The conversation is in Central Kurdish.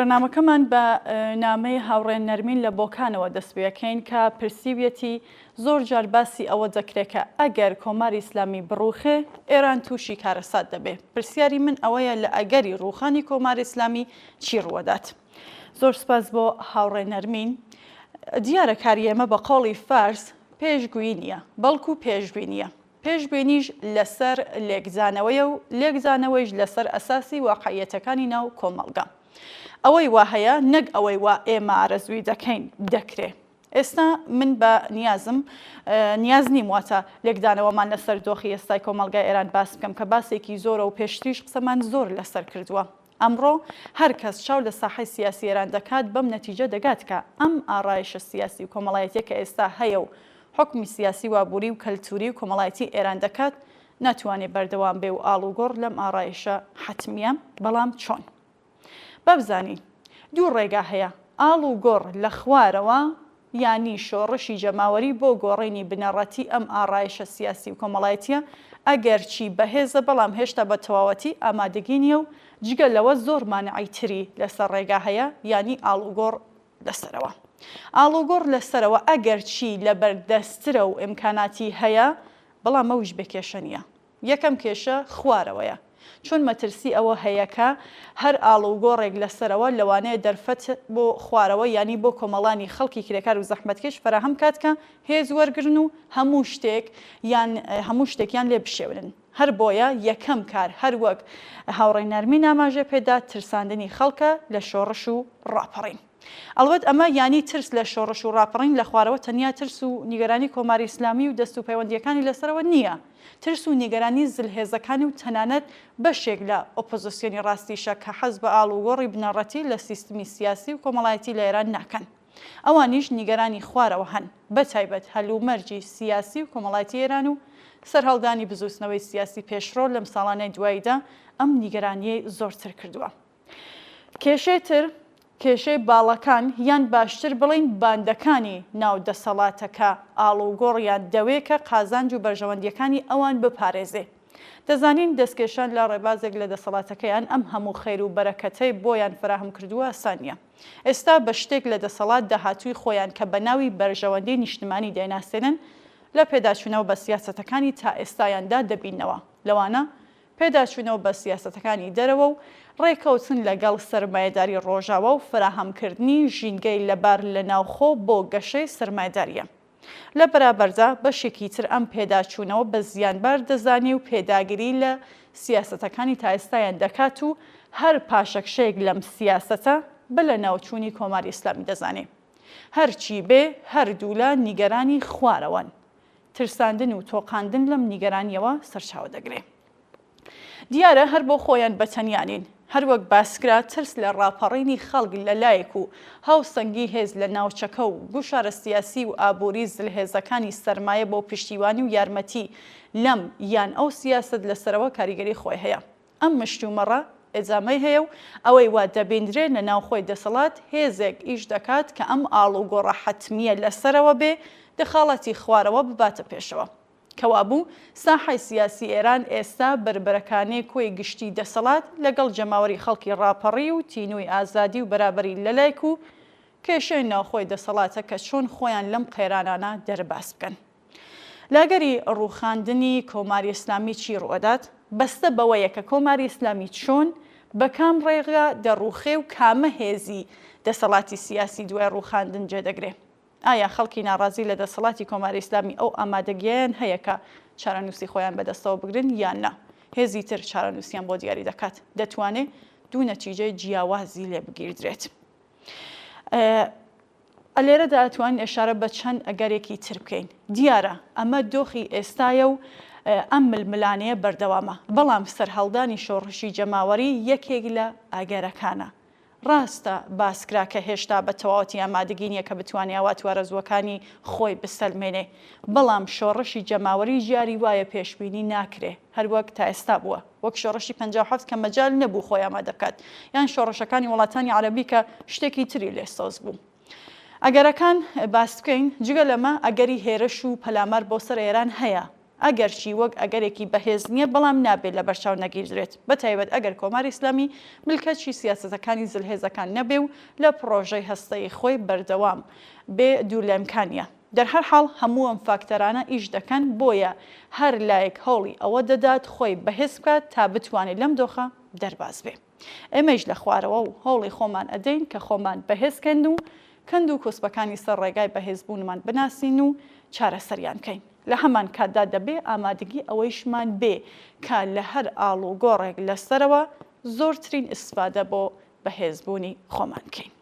بەرنامەکەمان بە نامەی هاوڕێ نەرمین لە بۆکانەوە دەست پێکەین کە پرسیویەتی زۆر جار باسی ئەوە دەکرێ کە ئەگەر کۆماری ئیسلامی بڕووخێ ئێران تووشی کارەسات دەبێ. پرسیاری من ئەوەیە لە ئەگەری ڕووخانی کۆماری ئیسلامی چی ڕووەدات؟ زۆر سپاس بۆ هاوڕێ نەرمین. دیارە کاری ئێمە بە قەوڵی فارس پێشگویی نییە، بەڵکوو پێشبینییە. پێشبینیش لەسەر لێکدانەوەیە و لێکدانەوەیش لەسەر ئەساسی واقعیەتەکانی ناو کۆمەڵگا. ئەوەی وا هەیە نەک ئەوەی وا ئێمە ئارەزووی دەکەین دەکرێ. ئێستا من بە نیازم نیاز نیم واتە لێکدانەوەمان لەسەر دۆخی ئێستای کۆمەڵگای ئێران باس بکەم کە باسێکی زۆرە و پێشتریش قسەمان زۆر لەسەر کردووە. ئەمڕۆ هەر کەس چاو لە ساحەی سیاسی ئێران دەکات بەم نەتیجە دەگات کە ئەم ئارایشە سیاسی و کۆمەڵایەتیە کە ئێستا هەیە و حوکمی سیاسی و ئابووری و کەلتووری و کۆمەڵایەتی ئێران دەکات ناتوانێ بەردەوام بێ و ئاڵوگۆڕ لەم ئارایشە حەتمیە. بەڵام چۆن؟ با بزانین. دوو ڕێگا هەیە، ئاڵوگۆڕ لە خوارەوە یانی شۆڕشی جەماوەری بۆ گۆڕینی بنەڕەتی ئەم ئاڕایشە سیاسی و کۆمەڵایەتیە، ئەگەرچی بەهێزە بەڵام هێشتا بە تەواوەتی ئامادەگی نیە و جگە لەوە زۆر مانعی تری لەسەر ڕێگا هەیە یانی ئاڵوگۆڕ لەسەرەوە. ئاڵوگۆڕ لەسەرەوە ئەگەرچی لەبەردەستترە و ئیمکاناتی هەیە بەڵام ئەویش بێ کێشە نیە. یەکەم کێشە خوارەوەیە، چون مەترسی ئەوە هەیە کە هەر ئاڵوگۆڕێک لە سەرەوە لەوانەیە دەرفەت بۆ خوارەوە یانی بۆ کۆمەڵانی خەڵکی کرێکار و زەحمەتکێش فەراهەم کات کە هێز وەرگرن و هەموو شتێک یان هەموو شتێکیان لێ بشێونن. هەر بۆیە یەکەم کار هەر وەک هاوڕێ نەرمین ئاماژەی پێ دا ترساندنی خەڵکە لە شۆڕش و ڕاپەڕین. ئەڵبەت ئەمە یانی ترس لە شۆڕش و ڕاپەڕین لە خوارەوە تەنیا ترس و نیگەرانی کۆماری ئیسلامی و دەست و پەیوەندییەکانی لە سەرەوە نییە، ترس و نیگەرانی زلهێزەکانی و تەنانەت بەشێک لە ئۆپۆزسیۆنی ڕاستیشە کە حەز بە ئاڵوگۆڕی بنەڕەتی لە سیستمی سیاسی و کۆمەڵایەتی لە ئێران ناکەن. ئەوانیش نیگەرانی خوارەوە هەن، بە تایبەت هەلومەرجی سیاسی و کۆمەڵایەتی ئێران و سەرهەڵدانی بزووتنەوەی سیاسی پێشڕۆ لەم ساڵانەی دواییدا ئەم نیگەرانییەی زۆرتر کردووە. کێشەی تر کێشەی باڵەکان یان باشتر بڵێین باندەکانی ناو دەسەڵاتە کە ئاڵوگۆڕیان دەوێ کە قازانج و بەرژەوەندیەکانی ئەوان بپارێزێ. دەزانین دەستکێشان لە ڕێبازێک لە دەسەڵاتەکەیان ئەم هەموو خێر و بەرەکەتەی بۆیان فەراهەم کردووە ئاسان نیە. ئێستا بە شتێک لە دەسەڵات داهاتووی خۆیان کە بە ناوی بەرژەوەندی نیشتمانی دەیناسێنن لە پێداچوونەوە بە سیاسەتەکانی تا ئێستایاندا دەبیننەوە لەوانە پێداچوونەوە بە سیاسەتەکانی دەرەوە و ڕێکەوتن لەگەڵ سەرمایەداری ڕۆژاوا و فەراهەمکردنی ژینگەی لەبار لە ناوخۆ بۆ گەشەی سەرمایەدارییە. لە بەرابەردا بەشێکی تر ئەم پێداچوونەوە بە زیانبار دەزانێ و پێداگری لە سیاسەتەکانی تا ئێستایان دەکات و هەر پاشەکشەیەک لەم سیاسەتە بە لەناوچوونی کۆماری ئیسلامی دەزانێ. هەرچی بێ هەردوولا نیگەرانی خوارەوەن. ترساندن و تۆقاندن لەم نیگەرانییەوە سەرچاوە دەگرێ. دیارە هەر بۆ خۆیان بە تەنیا نین. هەر وەک باسکرا ترس لە ڕاپەڕینی خەڵک لە لایەک و هاوسەنگی هێز لە ناوچەکە و گوشارە سیاسی و ئابووری زلهێزەکانی سەرمایە بۆ پشتیوانی و یارمەتی لەم یان ئەو سیاسەت لە سەرەوە کاریگەری خۆی هەیە. ئەم مشتومڕە ئیدامەی هەیە و ئەوەی وا دەبیندرێ لە ناوخۆی دەسەڵات هێزێک ئیش دەکات کە ئەم ئاڵوگۆڕە حەتمییە لە سەرەوە بێ دەخاڵەتی خوارەوە بباتە پێشەوە. کەوابوو ساحەی سیاسی ئێران ئێستا بەربەرەکانێ کۆی گشتی دەسەڵات لەگەڵ جەماوەری خەڵکی ڕاپەڕی و تینووی ئازادی و بەرابەری لەلایک و کێشەی ناوخۆی دەسەڵاتە کە چۆن خۆیان لەم قەیرانانە دەرباز بکەن. لە ئەگەری ڕووخاندنی کۆماری ئیسلامی چی ڕووئەدات؟ بەستە بەوەیە کە کۆماری ئیسلامی چۆن، بە کام ڕێگا دەڕووخێ و کامە هێزی دەسەڵاتی سیاسی دوای ڕووخاندن جێ دەگرێ؟ ئایا خەڵکی ناڕازی لە دەسەڵاتی کۆماری ئیسلامی ئەو ئامادەگییەیان هەیە کە چارەنووسی خۆیان بە دەستەوە بگرن یان نا هێزی تر چارەنووسیان بۆ دیاری دەکات؟ دەتوانێ دوو نەتیجەی جیاوازی لێ بگیردرێت. لێرەدا ئەتوانین ئێشارە بە چەند ئەگەرێکی تر بکەین. دیارە ئەمە دۆخی ئێستایە و ئەم ململانێیە بەردەوامە، بەڵام سەرهەڵدانی شۆڕشی جەماوەری یەکێک لە ئەگەرەکانە. ڕاستە باسکرا کە هێشتا بە تەواوەتی ئامادەگی نییە کە بتوانێ ئاوات و ئارەزووەکانی خۆی بسەلمێنێ، بەڵام شۆڕشی جەماوەری جاری وایە پێشبینی ناکرێ، هەروەک تا ئێستا بووە. وەک شۆڕشی 57 کە مەجال نەبوو خۆی ئامادە بکات، یان شۆڕشەکانی وڵاتانی عەرەبی کە شتێکی تری لێ سەوز بوو. ئەگەرەکان باس بکەین، جگە لەمە ئەگەری هێرش و پەلامار بۆ سەر ئێران هەیە. ئەگەرچی وەک ئەگەرێکی بەهێز نییە، بەڵام نابێ لەبەرچاو نەگیردرێت، بەتایبەت ئەگەر کۆماری ئیسلامی ملکەچی سیاسەتەکانی زلهێزەکان نەبێ و لە پڕۆژەی هەستەیی خۆی بەردەوام بێ، دوور لە ئیمکان نییە. دەرهەرحاڵ هەموو ئەم فاکتەرانە ئیش دەکەن، بۆیە هەر لایەک هەوڵی ئەوە دەدات خۆی بەهێز بکات تا بتوانێ لەم دۆخە دەرباز بێ. ئێمەیش لە خوارەوە و هەوڵی خۆمان ئەدەین کە خۆمان بەهێز کەین و کەند و کۆسپەکانی سەر ڕێگای بەهێزبوونمان بناسین و چارەسەریان بکەین. لە هەمان کاتدا دەبێ ئامادگی ئەوەیشمان بێ کە لە هەر ئاڵوگۆڕێک لە سەرەوە زۆرترین ئیسفادە بۆ بەهێزبوونی خۆمان بکەین.